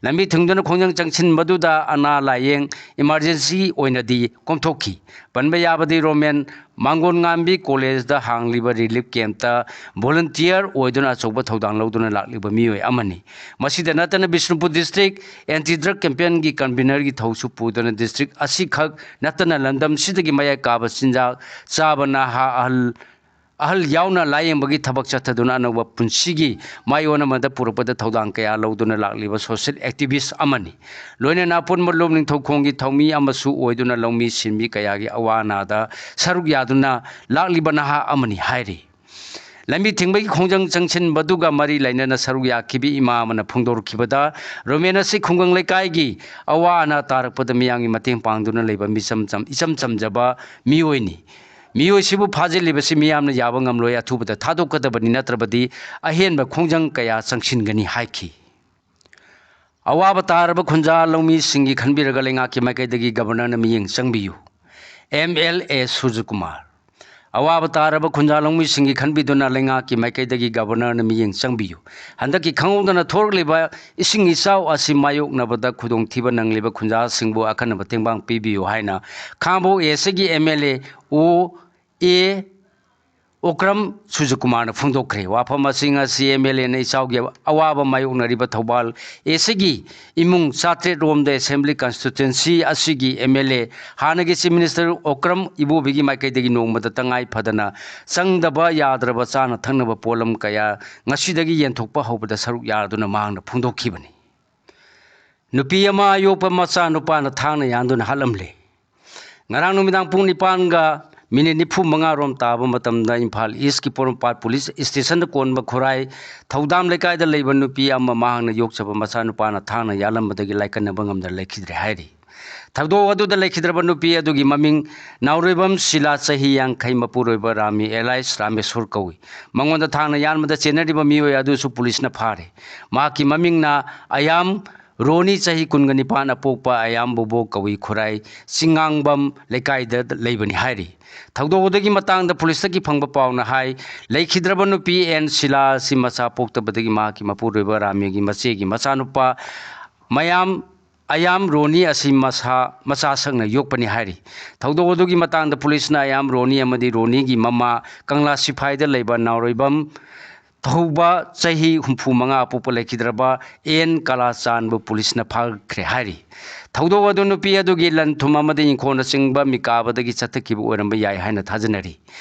ꯂꯝꯕꯤ ꯊꯤꯡꯗꯨꯅ ꯈꯣꯡꯖꯪ ꯆꯪꯁꯤꯟꯕꯗꯨꯗ ꯑꯅꯥ ꯂꯥꯌꯦꯡ, emergency ꯑꯣꯏꯅꯗꯤ ꯀꯣꯝꯊꯣꯛꯈꯤ꯫ ꯄꯟꯕ ꯌꯥꯕꯗꯤ ꯔꯣꯃꯦꯟ ꯃꯥꯡꯒꯣꯟ ꯉꯥꯝꯕꯤ ꯀꯣꯂꯦꯖꯗ ꯍꯥꯡꯂꯤꯕ relief campꯇ volunteer ꯑꯣꯏꯗꯨꯅ ꯑꯆꯧꯕ ꯊꯧꯗꯥꯡ ꯂꯧꯗꯨꯅ ꯂꯥꯛꯂꯤꯕ ꯃꯤꯑꯣꯏ ꯑꯃꯅꯤ꯫ ꯃꯁꯤꯗ ꯅꯠꯇꯅ ꯕꯤꯁꯅꯨꯄꯨꯔ district anti drug campaignꯒꯤ convenerꯒꯤ ꯊꯧꯁꯨ ꯄꯨꯗꯨꯅ district ꯑꯁꯤꯈꯛ ꯅꯠꯇꯅ ꯂꯝꯗꯝꯁꯤꯗꯒꯤ ꯃꯌꯥꯏ ꯀꯥꯕ ꯆꯤꯟꯖꯥꯛ ꯆꯥꯕ ꯅꯍꯥ, ꯑꯍꯜ ꯑꯍꯜ ꯌꯥꯎꯅ ꯂꯥꯌꯦꯡꯕꯒꯤ ꯊꯕꯛ ꯆꯠꯊꯗꯨꯅ ꯑꯅꯧꯕ ꯄꯨꯟꯁꯤꯒꯤ ꯃꯥꯏꯑꯣꯟ ꯑꯃꯗ ꯄꯨꯔꯛꯄꯗ ꯊꯧꯗꯥꯡ ꯀꯌꯥ ꯂꯧꯗꯨꯅ ꯂꯥꯛꯂꯤꯕ social activist ꯑꯃꯅꯤ꯫ ꯂꯣꯏꯅꯅ ꯑꯄꯨꯟꯕ ꯂꯨꯞ ꯅꯤꯡꯊꯧꯈꯣꯡꯒꯤ ꯊꯧꯃꯤ ꯑꯃꯁꯨ ꯑꯣꯏꯗꯨꯅ ꯂꯧꯃꯤ ꯁꯤꯟꯃꯤ ꯀꯌꯥꯒꯤ ꯑꯋꯥ ꯑꯅꯥꯗ ꯁꯔꯨꯛ ꯌꯥꯗꯨꯅ ꯂꯥꯛꯂꯤꯕ ꯅꯍꯥ ꯑꯃꯅꯤ ꯍꯥꯏꯔꯤ꯫ ꯂꯝꯕꯤ ꯊꯤꯡꯕꯒꯤ ꯈꯣꯡꯖꯪ ꯆꯪꯁꯤꯟꯕꯗꯨꯒ ꯃꯔꯤ ꯂꯩꯅꯅ ꯁꯔꯨꯛ ꯌꯥꯈꯤꯕꯤ ꯏꯃꯥ ꯑꯃꯅ ꯐꯣꯡꯗꯣꯔꯛꯈꯤꯕꯗ, ꯔꯣꯃꯦꯟ ꯑꯁꯤ ꯈꯨꯡꯒꯪ ꯂꯩꯀꯥꯏꯒꯤ ꯑꯋꯥ ꯑꯅꯥ ꯇꯥꯔꯛꯄꯗ ꯃꯤꯌꯥꯝꯒꯤ ꯃꯇꯦꯡ ꯄꯥꯡꯗꯨꯅ ꯂꯩꯕ ꯃꯤꯆꯝ ꯆꯝ-, ꯏꯆꯝ ꯆꯝꯖꯕ ꯃꯤꯑꯣꯏꯅꯤ꯫ ꯃꯤꯑꯣꯏꯁꯤꯕꯨ ꯐꯥꯖꯤꯜꯂꯤꯕꯁꯤ ꯃꯤꯌꯥꯝꯅ ꯌꯥꯕ ꯉꯝꯂꯣꯏ, ꯑꯊꯨꯕꯗ ꯊꯥꯗꯣꯛꯀꯗꯕꯅꯤ, ꯅꯠꯇ꯭ꯔꯕꯗꯤ ꯑꯍꯦꯟꯕ ꯈꯣꯡꯖꯪ ꯀꯌꯥ ꯆꯪꯁꯤꯟꯒꯅꯤ ꯍꯥꯏꯈꯤ꯫ ꯑꯋꯥꯕ ꯇꯥꯔꯕ ꯈꯨꯟꯖꯥ ꯂꯧꯃꯤꯁꯤꯡꯒꯤ ꯈꯟꯕꯤꯔꯒ ꯂꯩꯉꯥꯛꯀꯤ ꯃꯥꯏꯀꯩꯗꯒꯤ ꯒꯕꯔꯅꯔꯅ ꯃꯤꯠꯌꯦꯡ ꯆꯪꯕꯤꯌꯨ꯫ M L A ꯁꯨꯔꯖꯀꯨꯃꯥꯔ꯫ ꯑꯋꯥꯕ ꯇꯥꯔꯕ ꯈꯨꯟꯖꯥ ꯂꯧꯃꯤꯁꯤꯡꯒꯤ ꯈꯟꯕꯤꯗꯨꯅ ꯂꯩꯉꯥꯛꯀꯤ ꯃꯥꯏꯀꯩꯗꯒꯤ ꯒꯕꯔꯅꯔꯅ ꯃꯤꯠꯌꯦꯡ ꯆꯪꯕꯤꯌꯨ꯫ ꯍꯟꯗꯛꯀꯤ ꯈꯪꯍꯧꯗꯅ ꯊꯣꯔꯛꯂꯤꯕ ꯏꯁꯤꯡ ꯏꯆꯥꯎ ꯑꯁꯤ ꯃꯥꯌꯣꯛꯅꯕꯗ ꯈꯨꯗꯣꯡꯊꯤꯕ ꯅꯪꯂꯤꯕ ꯈꯨꯟꯖꯥꯁꯤꯡꯕꯨ ꯑꯈꯟꯅꯕ ꯇꯦꯡꯕꯥꯡ ꯄꯤꯕꯤꯌꯨ ꯍꯥꯏꯅ ꯈꯥꯡꯉꯕꯣꯛ ꯑꯦꯁꯤꯒꯤ ꯑꯦꯝ ꯑꯦꯜ ꯑꯦ ꯑꯣ ꯑꯦ ꯑꯣꯀ꯭ꯔꯝ ꯁꯨꯔꯖꯀꯨꯃꯥꯔꯅ ꯐꯣꯡꯗꯣꯛꯈ꯭ꯔꯦ꯫ ꯋꯥꯐꯝ ꯑꯁꯤ ꯉꯁꯤ ꯑꯦꯝ ꯑꯦꯜ ꯑꯦꯅ ꯏꯆꯥꯎꯒꯤ ꯑꯋꯥꯕ ꯃꯥꯌꯣꯛꯅꯔꯤꯕ ꯊꯧꯕꯥꯜ ꯑꯦꯁꯤꯒꯤ ꯏꯃꯨꯡ ꯆꯥꯇ꯭ꯔꯦꯠ ꯔꯣꯝꯗ assembly constituency ꯑꯁꯤꯒꯤ ꯑꯦꯝ ꯑꯦꯜ ꯑꯦ, ꯍꯥꯟꯅꯒꯤ chief minister ꯑꯣꯀ꯭ꯔꯝ ꯏꯕꯣꯕꯤꯒꯤ ꯃꯥꯏꯀꯩꯗꯒꯤ ꯅꯣꯡꯃꯗ ꯇꯉꯥꯏ ꯐꯗꯅ ꯆꯪꯗꯕ ꯌꯥꯗ꯭ꯔꯕ ꯆꯥꯅ ꯊꯛꯅꯕ ꯄꯣꯠꯂꯝ ꯀꯌꯥ ꯉꯁꯤꯗꯒꯤ ꯌꯦꯟꯊꯣꯛꯄ ꯍꯧꯕꯗ ꯁꯔꯨꯛ ꯌꯥꯗꯨꯅ ꯃꯍꯥꯛꯅ ꯐꯣꯡꯗꯣꯛꯈꯤꯕꯅꯤ꯫ ꯅꯨꯄꯤ ꯑꯃ ꯌꯣꯛꯄ ꯃꯆꯥ ꯅꯨꯄꯥꯅ ꯊꯥꯡꯅ ꯌꯥꯟꯗꯨꯅ ꯍꯥꯠꯂꯝꯂꯦ꯫ ꯉꯔꯥꯡ ꯅꯨꯃꯤꯗꯥꯡ ꯄꯨꯡ ꯅꯤꯄꯥꯟꯒ ꯃꯤꯅꯤꯠ ꯅꯤꯐꯨ ꯃꯉꯥ ꯔꯣꯝ ꯇꯥꯕ ꯃꯇꯝꯗ ꯏꯝꯐꯥꯜ ꯏꯁꯀꯤ ꯄꯣꯔꯣꯝꯄꯥꯠ ꯄꯨꯂꯤꯁ ꯁ꯭ꯇꯦꯁꯟꯗ ꯀꯣꯟꯕ ꯈꯨꯔꯥꯏ ꯊꯧꯗꯥꯝ ꯂꯩꯀꯥꯏꯗ ꯂꯩꯕ ꯅꯨꯄꯤ ꯑꯃ ꯃꯍꯥꯛꯅ ꯌꯣꯛꯆꯕ ꯃꯆꯥꯅꯨꯄꯥꯅ ꯊꯥꯡꯅ ꯌꯥꯜꯂꯝꯕꯗꯒꯤ ꯂꯥꯏꯀꯠꯅꯕ ꯉꯝꯗꯅ ꯂꯩꯈꯤꯗ꯭ꯔꯦ ꯍꯥꯏꯔꯤ꯫ ꯊꯧꯗꯣꯛ ꯑꯗꯨꯗ ꯂꯩꯈꯤꯗ꯭ꯔꯕ ꯅꯨꯄꯤ ꯑꯗꯨꯒꯤ ꯃꯃꯤꯡ ꯅꯥꯎꯔꯣꯏꯕꯝ ꯁꯤꯂꯥ, ꯆꯍꯤ ꯌꯥꯡꯈꯩ, ꯃꯄꯨꯔꯣꯏꯕ ꯔꯥꯃꯤ ꯑꯦꯂꯥꯏꯁ ꯔꯥꯃꯦꯁꯣꯔ ꯀꯧꯏ꯫ ꯃꯉꯣꯟꯗ ꯊꯥꯡꯅ ꯌꯥꯟꯕꯗ ꯆꯦꯟꯅꯔꯤꯕ ꯃꯤꯑꯣꯏ ꯑꯗꯨꯁꯨ ꯄꯨꯂꯤꯁꯅ ꯐꯥꯔꯦ꯫ ꯃꯍꯥꯛꯀꯤ ꯃꯃꯤꯡꯅ ꯑꯌꯥꯝ ꯔꯣꯅꯤ, ꯆꯍꯤ ꯀꯨꯟꯒ ꯅꯤꯄꯥꯟ, ꯑꯄꯣꯛꯄ ꯑꯌꯥꯝ ꯕꯣꯕꯣ ꯀꯧꯏ, ꯈꯨꯔꯥꯏ ꯆꯤꯡꯉꯥꯡꯕꯝ ꯂꯩꯀꯥꯏꯗ ꯂꯩꯕꯅꯤ ꯍꯥꯏꯔꯤ꯫ ꯊꯧꯗꯣꯛ ꯑꯗꯨꯒꯤ ꯃꯇꯥꯡꯗ ꯄꯨꯂꯤꯁꯇꯒꯤ ꯐꯪꯕ ꯄꯥꯎꯅ ꯍꯥꯏ, ꯂꯩꯈꯤꯗ꯭ꯔꯕ ꯅꯨꯄꯤ ꯑꯦꯟ ꯁꯤꯂꯥ ꯑꯁꯤ ꯃꯆꯥ ꯄꯣꯛꯇꯕꯗꯒꯤ ꯃꯍꯥꯛꯀꯤ ꯃꯄꯨꯔꯣꯏꯕ ꯔꯥꯃꯤꯒꯤ ꯃꯆꯦꯒꯤ ꯃꯆꯥꯅꯨꯄꯥ ꯃꯌꯥꯝ ꯑꯌꯥꯝ ꯔꯣꯅꯤ ꯑꯁꯤ ꯃꯁꯥ, ꯃꯆꯥꯁꯛꯅ ꯌꯣꯛꯄꯅꯤ ꯍꯥꯏꯔꯤ꯫ ꯊꯧꯗꯣꯛ ꯑꯗꯨꯒꯤ ꯃꯇꯥꯡꯗ ꯄꯨꯂꯤꯁꯅ ꯑꯌꯥꯝ ꯔꯣꯅꯤ ꯑꯃꯗꯤ ꯔꯣꯅꯤꯒꯤ ꯃꯃꯥ ꯀꯪꯂꯥ ꯁꯤꯐꯥꯏꯗ ꯂꯩꯕ ꯅꯥꯎꯔꯣꯏꯕꯝ ꯊꯧꯕ, ꯆꯍꯤ ꯍꯨꯝꯐꯨ ꯃꯉꯥ, ꯑꯄꯣꯛꯄ ꯂꯩꯈꯤꯗ꯭ꯔꯕ ꯑꯦꯟ ꯀꯂꯥꯆꯥꯟꯕꯨ ꯄꯨꯂꯤꯁꯅ ꯐꯥꯈ꯭ꯔꯦ ꯍꯥꯏꯔꯤ꯫ ꯊꯧꯗꯣꯛ ꯑꯗꯨ ꯅꯨꯄꯤ ꯑꯗꯨꯒꯤ ꯂꯟ ꯊꯨꯝ ꯑꯃꯗꯤ ꯏꯪꯈꯣꯜꯅꯆꯤꯡꯕ ꯃꯤꯀꯥꯕꯗꯒꯤ ꯆꯠꯊꯈꯤꯕ ꯑꯣꯏꯔꯝꯕ ꯌꯥꯏ ꯍꯥꯏꯅ ꯊꯥꯖꯅꯔꯤ꯫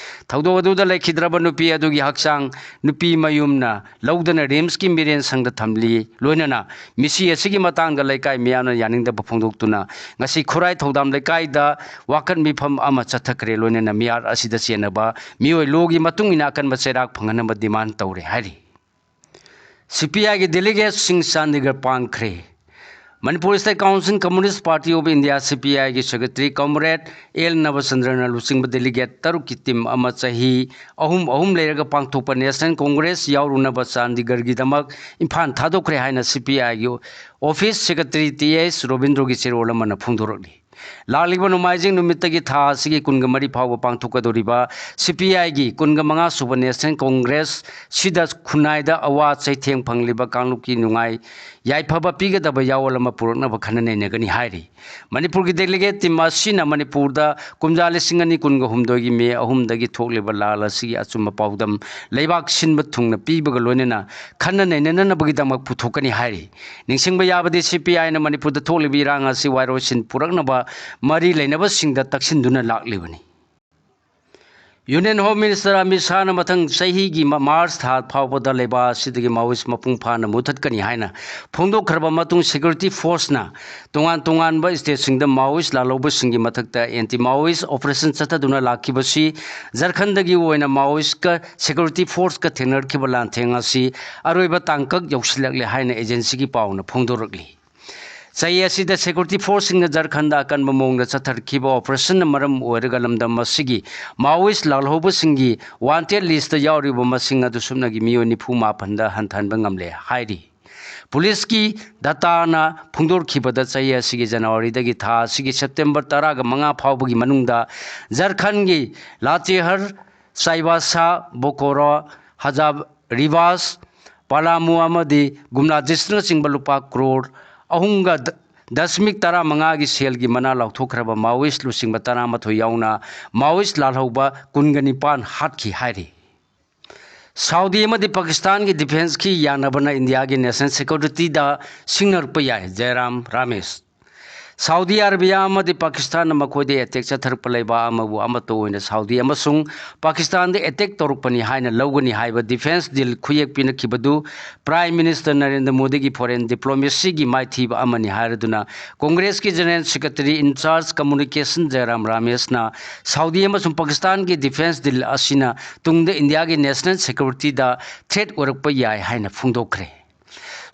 ꯊꯧꯗꯣꯛ ꯑꯗꯨꯗ ꯂꯩꯈꯤꯗ꯭ꯔꯕ ꯅꯨꯄꯤ ꯑꯗꯨꯒꯤ ꯍꯛꯆꯥꯡ ꯅꯨꯄꯤ ꯃꯌꯨꯝꯅ ꯂꯧꯗꯨꯅ ꯔꯤꯝꯁꯀꯤ ꯃꯤꯔꯦꯟ ꯁꯪꯗ ꯊꯝꯂꯤ꯫ ꯂꯣꯏꯅꯅ ꯃꯤꯁꯤ ꯑꯁꯤꯒꯤ ꯃꯇꯥꯡꯗ ꯂꯩꯀꯥꯏ ꯃꯤꯌꯥꯝꯅ ꯌꯥꯅꯤꯡꯗꯕ ꯐꯣꯡꯗꯣꯛꯇꯨꯅ ꯉꯁꯤ ꯈꯨꯔꯥꯏ ꯊꯧꯗꯥꯝ ꯂꯩꯀꯥꯏꯗ ꯋꯥꯀꯠ ꯃꯤꯐꯝ ꯑꯃ ꯆꯠꯊꯈ꯭ꯔꯦ꯫ ꯂꯣꯏꯅꯅ ꯃꯤꯍꯥꯠ ꯑꯁꯤꯗ ꯆꯦꯟꯅꯕ ꯃꯤꯑꯣꯏ ꯂꯣꯒꯤ ꯃꯇꯨꯡ ꯏꯟꯅ ꯑꯀꯟꯕ ꯆꯩꯔꯥꯛ ꯐꯪꯍꯟꯅꯕ ꯗꯤꯃꯥꯟ ꯇꯧꯔꯦ ꯍꯥꯏꯔꯤ꯫ ꯁꯤ ꯄꯤ ꯑꯥꯏꯒꯤ ꯗꯦꯂꯤꯒꯦꯠꯁꯤꯡ ꯆꯥꯟꯗꯤꯒꯔ ꯄꯥꯡꯈ꯭ꯔꯦ꯫ Manipur state council communist party of India, C P ꯑꯥꯏꯒꯤ ꯁꯦꯀ꯭ꯔꯦꯇꯔꯤ ꯀꯣꯝꯔꯦꯗ ꯑꯦꯜ ꯅꯕꯆꯟꯗ꯭ꯔꯅ ꯂꯨꯆꯤꯡꯕ ꯗꯦꯂꯤꯒꯦꯠ ꯇꯔꯨꯛꯀꯤ ꯇꯤꯝ ꯑꯃ ꯆꯍꯤ ꯑꯍꯨꯝ ꯑꯍꯨꯝ ꯂꯩꯔꯒ ꯄꯥꯡꯊꯣꯛꯄ ꯅꯦꯁꯅꯦꯜ ꯀꯣꯡꯒ꯭ꯔꯦꯁ ꯌꯥꯎꯔꯨꯅꯕ ꯆꯥꯟꯗꯤꯒꯔꯒꯤꯗꯃꯛ ꯏꯝꯐꯥꯜ ꯊꯥꯗꯣꯛꯈ꯭ꯔꯦ ꯍꯥꯏꯅ ꯁꯤ ꯄꯤ ꯑꯥꯏꯒꯤ ꯑꯣꯐꯤꯁ ꯁꯦꯀ꯭ꯔꯦꯇꯔꯤ ꯇꯤ ꯑꯦꯁ ꯔꯣꯕꯤꯟꯗ꯭ꯔꯣꯒꯤ ꯆꯦꯔꯣꯜ ꯑꯃꯅ ꯐꯣꯡꯗꯣꯔꯛꯂꯤ꯫ ꯂꯥꯛꯂꯤꯕ ꯅꯣꯡꯃꯥꯏꯖꯤꯡ ꯅꯨꯃꯤꯠꯇꯒꯤ ꯊꯥ ꯑꯁꯤꯒꯤ ꯀꯨꯟꯒ ꯃꯔꯤ ꯐꯥꯎꯕ ꯄꯥꯡꯊꯣꯛꯀꯗꯧꯔꯤꯕ ꯁꯤ ꯄꯤ ꯑꯥꯏꯒꯤ ꯀꯨꯟꯒ ꯃꯉꯥ ꯁꯨꯕ ꯅꯦꯁꯅꯦꯜ ꯀꯣꯡꯒ꯭ꯔꯦꯁ ꯁꯤꯗ ꯈꯨꯟꯅꯥꯏꯗ ꯑꯋꯥ ꯆꯩꯊꯦꯡ ꯐꯪꯂꯤꯕ ꯀꯥꯡꯂꯨꯞꯀꯤ ꯅꯨꯡꯉꯥꯏ ꯌꯥꯏꯐꯕ ꯄꯤꯒꯗꯕ ꯌꯥꯑꯣꯜ ꯑꯃ ꯄꯨꯔꯛꯅꯕ ꯈꯟꯅ ꯅꯩꯅꯒꯅꯤ ꯍꯥꯏꯔꯤ꯫ ꯃꯅꯤꯄꯨꯔꯒꯤ ꯗꯦꯂꯤꯒꯦꯠ ꯇꯤꯝ ꯑꯁꯤꯅ ꯃꯅꯤꯄꯨꯔꯗ ꯀꯨꯝꯖꯥ ꯂꯤꯁꯤꯡ ꯑꯅꯤ ꯀꯨꯟꯒ ꯍꯨꯝꯗꯣꯏꯒꯤ ꯃꯦ ꯑꯍꯨꯝꯗꯒꯤ ꯊꯣꯛꯂꯤꯕ ꯂꯥꯜ ꯑꯁꯤꯒꯤ ꯑꯆꯨꯝꯕ ꯄꯥꯎꯗꯝ ꯂꯩꯕꯥꯛ ꯁꯤꯟꯕ ꯊꯨꯡꯅ ꯄꯤꯕꯒ ꯂꯣꯏꯅꯅ ꯈꯟꯅ ꯅꯩꯅꯅꯕꯒꯤꯗꯃꯛ ꯄꯨꯊꯣꯛꯀꯅꯤ ꯍꯥꯏꯔꯤ꯫ ꯅꯤꯡꯁꯤꯡꯕ ꯌꯥꯕꯗꯤ, ꯁꯤ ꯄꯤ ꯑꯥꯏꯅ ꯃꯅꯤꯄꯨꯔꯗ ꯊꯣꯛꯂꯤꯕ ꯏꯔꯥꯡ ꯑꯁꯤ ꯋꯥꯔꯣꯏꯁꯤꯟ ꯄꯨꯔꯛꯅꯕ ꯃꯔꯤ ꯂꯩꯅꯕꯁꯤꯡꯗ ꯇꯛꯁꯤꯟꯗꯨꯅ ꯂꯥꯛꯂꯤꯕꯅꯤ꯫ ꯌꯨꯅꯤꯌꯟ ꯍꯣꯝ ꯃꯤꯅꯤꯁꯇꯔ ꯑꯃꯤꯠ ꯁꯥꯍꯅ ꯃꯊꯪ ꯆꯍꯤꯒꯤ ꯃꯥ-, ꯃꯥꯔꯆ ꯊꯥ ꯐꯥꯎꯕꯗ ꯂꯩꯕꯥꯛ ꯑꯁꯤꯗꯒꯤ ꯃꯥꯑꯣꯏꯁ ꯃꯄꯨꯡ ꯐꯥꯅ ꯃꯨꯊꯠꯀꯅꯤ ꯍꯥꯏꯅ ꯐꯣꯡꯗꯣꯛꯈ꯭ꯔꯕ ꯃꯇꯨꯡ, ꯁꯦꯀ꯭ꯌꯨꯔꯤꯇꯤ ꯐꯣꯔꯁꯅ ꯇꯣꯉꯥꯟ ꯇꯣꯉꯥꯟꯕ ꯁ꯭ꯇꯦꯠꯁꯤꯡꯗ ꯃꯥꯑꯣꯏꯁ ꯂꯥꯜꯍꯧꯕꯁꯤꯡꯒꯤ ꯃꯊꯛꯇ ꯑꯦꯟꯇꯤ ꯃꯥꯑꯣꯏꯁ ꯑꯣꯄꯔꯦꯁꯟ ꯆꯠꯊꯗꯨꯅ ꯂꯥꯛꯈꯤꯕꯁꯤ ꯖꯔꯈꯟꯗꯒꯤ ꯑꯣꯏꯅ ꯃꯥꯑꯣꯏꯁꯀ ꯁꯦꯀ꯭ꯌꯨꯔꯤꯇꯤ ꯐꯣꯔꯁꯀ ꯊꯦꯡꯅꯔꯛꯈꯤꯕ ꯂꯥꯟꯊꯦꯡ ꯑꯁꯤ ꯑꯔꯣꯏꯕ ꯇꯥꯡꯀꯛ ꯌꯧꯁꯤꯜꯂꯛꯂꯦ ꯍꯥꯏꯅ ꯑꯦꯖꯦꯟꯁꯤꯒꯤ ꯄꯥꯎꯅ ꯐꯣꯡꯗꯣꯔꯛꯂꯤ꯫ ꯆꯍꯤ ꯑꯁꯤꯗ security forceꯁꯤꯡꯅ ꯖꯔꯈꯟꯗ ꯑꯀꯟꯕ ꯃꯑꯣꯡꯗ ꯆꯠꯊꯔꯛꯈꯤꯕ operationꯅ ꯃꯔꯝ ꯑꯣꯏꯔꯒ ꯂꯝꯗꯝ ꯑꯁꯤꯒꯤ Maoist ꯂꯥꯜꯍꯧꯕꯁꯤꯡꯒꯤ wanted listꯇ ꯌꯥꯎꯔꯤꯕ ꯃꯁꯤꯡ ꯑꯗꯨ ꯁꯨꯞꯅꯒꯤ ꯃꯤꯑꯣꯏ ꯅꯤꯐꯨ ꯃꯥꯄꯟꯗ ꯍꯟꯊꯍꯟꯕ ꯉꯝꯂꯦ ꯍꯥꯏꯔꯤ꯫ ꯄꯨꯂꯤꯁꯀꯤ dataꯅ ꯐꯣꯡꯗꯣꯔꯛꯈꯤꯕꯗ ꯆꯍꯤ ꯑꯁꯤꯒꯤ Januaryꯗꯒꯤ ꯊꯥ ꯑꯁꯤꯒꯤ September ꯇꯔꯥꯒ ꯃꯉꯥ ꯐꯥꯎꯕꯒꯤ ꯃꯅꯨꯡꯗ ꯖꯔꯈꯟꯒꯤ ꯂꯥꯇꯦꯍꯔ, ꯆꯥꯏꯕꯥꯁꯥ, ꯕꯣꯀꯣꯔꯣ, ꯍꯖꯥꯔꯤꯕꯥꯁ, ꯄꯥꯂꯥꯃꯨ ꯑꯃꯗꯤ ꯒꯨꯝꯂꯥ districtꯅꯆꯤꯡꯕ ꯂꯨꯄꯥ ꯀ꯭ꯔꯣꯔ ꯑꯍꯨꯝꯒ ꯗ-, ꯗꯁꯃꯤꯛ ꯇꯔꯥꯃꯉꯥꯒꯤ ꯁꯦꯜꯒꯤ ꯃꯅꯥ ꯂꯥꯎꯊꯣꯛꯈ꯭ꯔꯕ Maoist ꯂꯨꯆꯤꯡꯕ ꯇꯔꯥꯃꯥꯊꯣꯏ ꯌꯥꯎꯅ Maoist ꯂꯥꯜꯍꯧꯕ ꯀꯨꯟꯒ ꯅꯤꯄꯥꯟ ꯍꯥꯠꯈꯤ ꯍꯥꯏꯔꯤ꯫ ꯁꯥꯎꯗꯤ ꯑꯃꯗꯤ ꯄꯥꯀꯤꯁꯇꯥꯟꯒꯤ defenceꯀꯤ ꯌꯥꯅꯕꯅ ꯏꯟꯗꯤꯌꯥꯒꯤ national securityꯗ ꯁꯤꯡꯅꯔꯛꯄ ꯌꯥꯏ, ꯖꯌꯔꯥꯝ ꯔꯥꯃꯦꯁ꯫ ꯁꯥꯎꯗꯤ ꯑꯔꯕꯤꯌꯥ ꯑꯃꯗꯤ ꯄꯥꯀꯤꯁꯇꯥꯟꯅ ꯃꯈꯣꯏꯗ attack ꯆꯠꯊꯔꯛꯄ ꯂꯩꯕꯥꯛ ꯑꯃꯕꯨ ꯑꯃꯠꯇ ꯑꯣꯏꯅ ꯁꯥꯎꯗꯤ ꯑꯃꯁꯨꯡ ꯄꯥꯀꯤꯁꯇꯥꯟꯗ attack ꯇꯧꯔꯛꯄꯅꯤ ꯍꯥꯏꯅ ꯂꯧꯒꯅꯤ ꯍꯥꯏꯕ defence deal ꯈꯨꯌꯦꯛ ꯄꯤꯅꯈꯤꯕꯗꯨ Prime Minister Narendra ꯃꯣꯗꯤꯒꯤ foreign diplomacyꯒꯤ ꯃꯥꯏꯊꯤꯕ ꯑꯃꯅꯤ ꯍꯥꯏꯔꯗꯨꯅ Congressꯀꯤ General Secretary in charge Communication Jairam ꯔꯥꯃꯦꯁꯅ ꯁꯥꯎꯗꯤ ꯑꯃꯁꯨꯡ ꯄꯥꯀꯤꯁꯇꯥꯟꯒꯤ defence deal ꯑꯁꯤꯅ ꯇꯨꯡꯗ ꯏꯟꯗꯤꯌꯥꯒꯤ national securityꯗ threat ꯑꯣꯏꯔꯛꯄ ꯌꯥꯏ ꯍꯥꯏꯅ ꯐꯣꯡꯗꯣꯛꯈ꯭ꯔꯦ꯫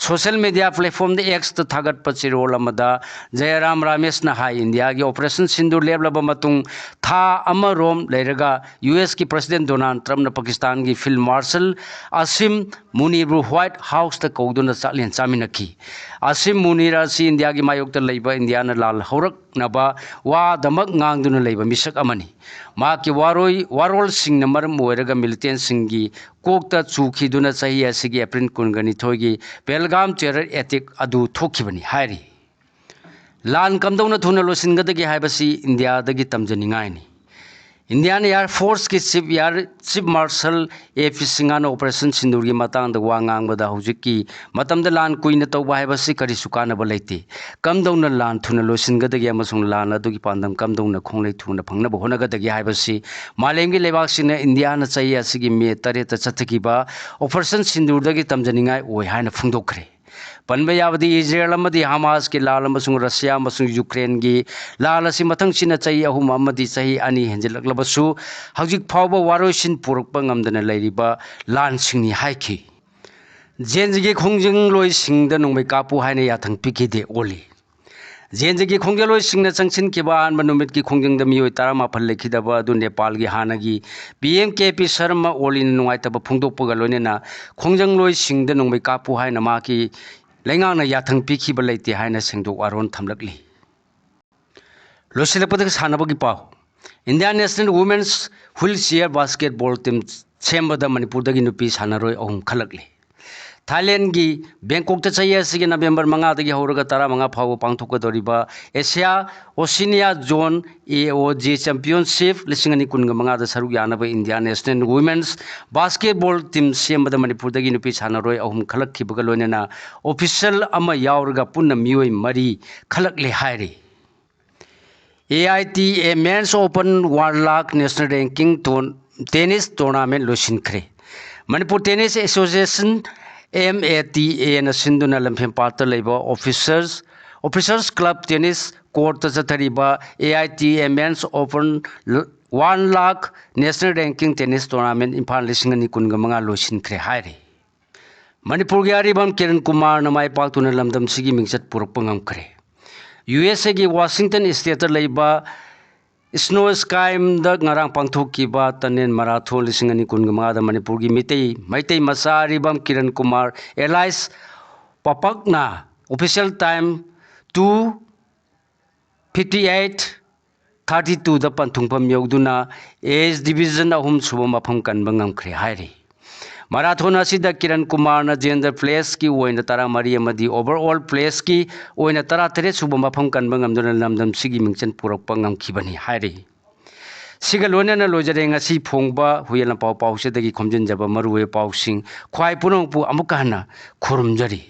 Social media platformꯗ Xꯇ ꯊꯥꯒꯠꯄ ꯆꯦꯔꯣꯜ ꯑꯃꯗ ꯖꯌꯔꯥꯝ ꯔꯥꯃꯦꯁꯅ ꯍꯥꯏ, ꯏꯟꯗꯤꯌꯥꯒꯤ Operation Sindoor ꯂꯦꯞꯂꯕ ꯃꯇꯨꯡ ꯊꯥ ꯑꯃꯔꯣꯝ ꯂꯩꯔꯒ USꯀꯤ President Donald Trumpꯅ ꯄꯥꯀꯤꯁꯇꯥꯟꯒꯤ Field Marshal ꯑꯁꯤꯝ ꯃꯨꯅꯤꯔꯕꯨ White Houseꯇ ꯀꯧꯗꯨꯅ ꯆꯥꯛꯂꯦꯟ ꯆꯥꯃꯤꯟꯅꯈꯤ꯫ ꯑꯁꯤꯝ ꯃꯨꯅꯤꯔ ꯑꯁꯤ ꯏꯟꯗꯤꯌꯥꯒꯤ ꯃꯥꯌꯣꯛꯇ ꯂꯩꯕ ꯏꯟꯗꯤꯌꯥꯅ ꯂꯥꯜ ꯍꯧꯔꯛꯅꯕ ꯋꯥꯗꯃꯛ ꯉꯥꯡꯗꯨꯅ ꯂꯩꯕ ꯃꯤꯁꯛ ꯑꯃꯅꯤ꯫ ꯃꯍꯥꯛꯀꯤ ꯋꯥꯔꯣꯏ-, ꯋꯥꯔꯣꯜꯁꯤꯡꯅ ꯃꯔꯝ ꯑꯣꯏꯔꯒ militantꯁꯤꯡꯒꯤ ꯀꯣꯛꯇ ꯆꯨꯈꯤꯗꯨꯅ ꯆꯍꯤ ꯑꯁꯤꯒꯤ April ꯀꯨꯟꯒ ꯅꯤꯊꯣꯏꯒꯤ ꯄꯦꯍꯜꯒꯥꯝ terror attack ꯑꯗꯨ ꯊꯣꯛꯈꯤꯕꯅꯤ ꯍꯥꯏꯔꯤ꯫ ꯂꯥꯟ ꯀꯝꯗꯧꯅ ꯊꯨꯅ ꯂꯣꯏꯁꯤꯟꯒꯗꯒꯦ ꯍꯥꯏꯕꯁꯤ ꯏꯟꯗꯤꯌꯥꯗꯒꯤ ꯇꯝꯖꯅꯤꯡꯉꯥꯏꯅꯤ꯫ Indian Air Forceꯀꯤ Chief Air, Chief Marshal A P Singhꯅ Operation Sindoorꯒꯤ ꯃꯇꯥꯡꯗ ꯋꯥ ꯉꯥꯡꯕꯗ ꯍꯧꯖꯤꯛꯀꯤ ꯃꯇꯝꯗ ꯂꯥꯟ ꯀꯨꯏꯅ ꯇꯧꯕ ꯍꯥꯏꯕꯁꯤ ꯀꯔꯤꯁꯨ ꯀꯥꯟꯅꯕ ꯂꯩꯇꯦ꯫ ꯀꯝꯗꯧꯅ ꯂꯥꯟ ꯊꯨꯅ ꯂꯣꯏꯁꯤꯟꯒꯗꯒꯦ ꯑꯃꯁꯨꯡ ꯂꯥꯟ ꯑꯗꯨꯒꯤ ꯄꯥꯟꯗꯝ ꯀꯝꯗꯧꯅ ꯈꯣꯡꯂꯩ ꯊꯨꯅ ꯐꯪꯅꯕ ꯍꯣꯠꯅꯒꯗꯒꯦ ꯍꯥꯏꯕꯁꯤ ꯃꯥꯂꯦꯝꯒꯤ ꯂꯩꯕꯥꯛꯁꯤꯡꯅ ꯏꯟꯗꯤꯌꯥꯅ ꯆꯍꯤ ꯑꯁꯤꯒꯤ May ꯇꯔꯦꯠꯇ ꯆꯠꯊꯈꯤꯕ Operation Sindoorꯗꯒꯤ ꯇꯝꯖꯅꯤꯡꯉꯥꯏ ꯑꯣꯏ ꯍꯥꯏꯅ ꯐꯣꯡꯗꯣꯛꯈ꯭ꯔꯦ꯫ ꯄꯟꯕ ꯌꯥꯕꯗꯤ Israel ꯑꯃꯗꯤ Hamasꯀꯤ ꯂꯥꯜ ꯑꯃꯁꯨꯡ Russia ꯑꯃꯁꯨꯡ Ukraineꯒꯤ ꯂꯥꯜ ꯑꯁꯤ ꯃꯊꯪꯁꯤꯅ ꯆꯍꯤ ꯑꯍꯨꯝ ꯑꯃꯗꯤ ꯆꯍꯤ ꯑꯅꯤ ꯍꯦꯟꯖꯤꯜꯂꯛꯂꯕꯁꯨ ꯍꯧꯖꯤꯛ ꯐꯥꯎꯕ ꯋꯥꯔꯣꯏꯁꯤꯟ ꯄꯨꯔꯛꯄ ꯉꯝꯗꯅ ꯂꯩꯔꯤꯕ ꯂꯥꯟꯁꯤꯡꯅꯤ ꯍꯥꯏꯈꯤ꯫ ꯖꯦꯟ ꯖꯤꯒꯤ ꯈꯣꯡꯖꯪꯂꯣꯏꯁꯤꯡꯗ ꯅꯣꯡꯃꯩ ꯀꯥꯞꯄꯨ ꯍꯥꯏꯅ ꯌꯥꯊꯪ ꯄꯤꯈꯤꯗꯦ ꯑꯣꯂꯤ꯫ ꯖꯦꯟꯖꯒꯤ ꯈꯣꯡꯖꯪꯂꯣꯏꯁꯤꯡꯅ ꯆꯪꯁꯤꯟꯈꯤꯕ ꯑꯍꯥꯟꯕ ꯅꯨꯃꯤꯠꯀꯤ ꯈꯣꯡꯖꯪꯗ ꯃꯤꯑꯣꯏ ꯇꯔꯥꯃꯥꯄꯜ ꯂꯩꯈꯤꯗꯕ ꯑꯗꯨ ꯅꯦꯄꯥꯜꯒꯤ ꯍꯥꯟꯅꯒꯤ P M K P Sharma ꯑꯣꯂꯤꯅ ꯅꯨꯡꯉꯥꯏꯇꯕ ꯐꯣꯡꯗꯣꯛꯄꯒ ꯂꯣꯏꯅꯅ ꯈꯣꯡꯖꯪꯂꯣꯏꯁꯤꯡꯗ ꯅꯣꯡꯃꯩ ꯀꯥꯞꯄꯨ ꯍꯥꯏꯅ ꯃꯍꯥꯛꯀꯤ ꯂꯩꯉꯥꯛꯅ ꯌꯥꯊꯪ ꯄꯤꯈꯤꯕ ꯂꯩꯇꯦ ꯍꯥꯏꯅ ꯁꯦꯡꯗꯣꯛ ꯋꯥꯔꯣꯟ ꯊꯝꯂꯛꯂꯤ꯫ ꯂꯣꯏꯁꯤꯜꯂꯛꯄꯗ ꯁꯥꯟꯅꯕꯒꯤ ꯄꯥꯎ꯫ Indian National Women's Wheelchair Basketball Team ꯁꯦꯝꯕꯗ ꯃꯅꯤꯄꯨꯔꯗꯒꯤ ꯅꯨꯄꯤ ꯁꯥꯟꯅꯔꯣꯏ ꯑꯍꯨꯝ ꯈꯜꯂꯛꯂꯤ꯫ ꯊꯥꯏꯂꯦꯟꯒꯤ ꯕꯦꯡꯀꯣꯛꯇ ꯆꯍꯤ ꯑꯁꯤꯒꯤ ꯅꯕꯦꯝꯕꯔ ꯃꯉꯥꯗꯒꯤ ꯍꯧꯔꯒ ꯇꯔꯥꯃꯉꯥ ꯐꯥꯎꯕ ꯄꯥꯡꯊꯣꯛꯀꯗꯧꯔꯤꯕ ꯑꯦꯁꯤꯌꯥ ꯑꯣꯁꯤꯅꯤꯌꯥ ꯖꯣꯟ, ꯑꯦ ꯑꯣ ꯖꯦ, ꯆꯦꯝꯄꯤꯌꯟꯁꯤꯞ ꯂꯤꯁꯤꯡ ꯑꯅꯤ ꯀꯨꯟꯒ ꯃꯉꯥꯗ ꯁꯔꯨꯛ ꯌꯥꯅꯕ Indian National Women's Basketball Team ꯁꯦꯝꯕꯗ ꯃꯅꯤꯄꯨꯔꯗꯒꯤ ꯅꯨꯄꯤ ꯁꯥꯟꯅꯔꯣꯏ ꯑꯍꯨꯝ ꯈꯜꯂꯛꯈꯤꯕꯒ ꯂꯣꯏꯅꯅ ꯑꯣꯐꯤꯁꯤꯌꯦꯜ ꯑꯃ ꯌꯥꯎꯔꯒ ꯄꯨꯟꯅ ꯃꯤꯑꯣꯏ ꯃꯔꯤ ꯈꯜꯂꯛꯂꯦ ꯍꯥꯏꯔꯤ꯫ A I T A Men's Open One Lakh National Ranking Ton-, Tennis Tournament ꯂꯣꯏꯁꯤꯟꯈ꯭ꯔꯦ꯫ Manipur Tennis Association, M A T A ꯅ ꯁꯤꯟꯗꯨꯅ ꯂꯝꯐꯦꯜꯄꯥꯠꯇ ꯂꯩꯕ Officers, Officers Club Tennis Courtꯇ ꯆꯠꯊꯔꯤꯕ A I T A Men's Open One Lakh National Ranking Tennis Tournament Imphal ꯂꯤꯁꯤꯡ ꯑꯅꯤ ꯀꯨꯟꯒ ꯃꯉꯥ ꯂꯣꯏꯁꯤꯟꯈ꯭ꯔꯦ ꯍꯥꯏꯔꯤ꯫ ꯃꯅꯤꯄꯨꯔꯒꯤ ꯑꯔꯤꯕꯝ ꯀꯤꯔꯟ ꯀꯨꯃꯥꯔꯅ ꯃꯥꯏ ꯄꯥꯛꯇꯨꯅ ꯂꯝꯗꯝꯁꯤꯒꯤ ꯃꯤꯡꯆꯠ ꯄꯨꯔꯛꯄ ꯉꯝꯈ꯭ꯔꯦ꯫ ꯌꯨ ꯑꯦꯁ ꯑꯦꯒꯤ ꯋꯥꯁꯤꯡꯇꯟ ꯁ꯭ꯇꯦꯠꯇ ꯂꯩꯕ ꯁ꯭ꯅꯣ ꯁ꯭ꯀꯥꯏꯝꯗ ꯉꯔꯥꯡ ꯄꯥꯡꯊꯣꯛꯈꯤꯕ ꯇꯅꯦꯟ ꯃꯔꯥꯊꯣꯟ ꯂꯤꯁꯤꯡ ꯑꯅꯤ ꯀꯨꯟꯒ ꯃꯉꯥꯗ ꯃꯅꯤꯄꯨꯔꯒꯤ ꯃꯤꯇꯩ, ꯃꯩꯇꯩ ꯃꯆꯥ ꯑꯔꯤꯕꯝ Kiran Kumar alias ꯄꯄꯛꯅ official time two fifty eight thirty twoꯗ ꯄꯟꯊꯨꯡꯐꯝ ꯌꯧꯗꯨꯅ A division ꯑꯍꯨꯝ ꯁꯨꯕ ꯃꯐꯝ ꯀꯟꯕ ꯉꯝꯈ꯭ꯔꯦ ꯍꯥꯏꯔꯤ꯫ ꯃꯔꯥꯊꯣꯟ ꯑꯁꯤꯗ ꯀꯤꯔꯟ ꯀꯨꯃꯥꯔꯅ gender placeꯀꯤ ꯑꯣꯏꯅ ꯇꯔꯥꯃꯔꯤ ꯑꯃꯗꯤ overall placeꯀꯤ ꯑꯣꯏꯅ ꯇꯔꯥꯇꯔꯦꯠ ꯁꯨꯕ ꯃꯐꯝ ꯀꯟꯕ ꯉꯝꯗꯨꯅ ꯂꯝꯗꯝꯁꯤꯒꯤ ꯃꯤꯡꯆꯠ ꯄꯨꯔꯛꯄ ꯉꯝꯈꯤꯕꯅꯤ ꯍꯥꯏꯔꯤ꯫ ꯁꯤꯒ ꯂꯣꯏꯅꯅ ꯂꯣꯏꯖꯔꯦ ꯉꯁꯤ ꯐꯣꯡꯕ ꯍꯨꯏꯌꯦꯟ ꯂꯥꯟꯄꯥꯎ ꯄꯥꯎꯆꯦꯗꯒꯤ ꯈꯣꯝꯖꯤꯟꯖꯕ ꯃꯔꯨꯑꯣꯏꯕ ꯄꯥꯎꯁꯤꯡ꯫ ꯈ꯭ꯋꯥꯏ ꯄꯨꯝꯅꯃꯛꯄꯨ ꯑꯃꯨꯛꯀ ꯍꯟꯅ ꯈꯨꯔꯨꯝꯖꯔꯤ꯫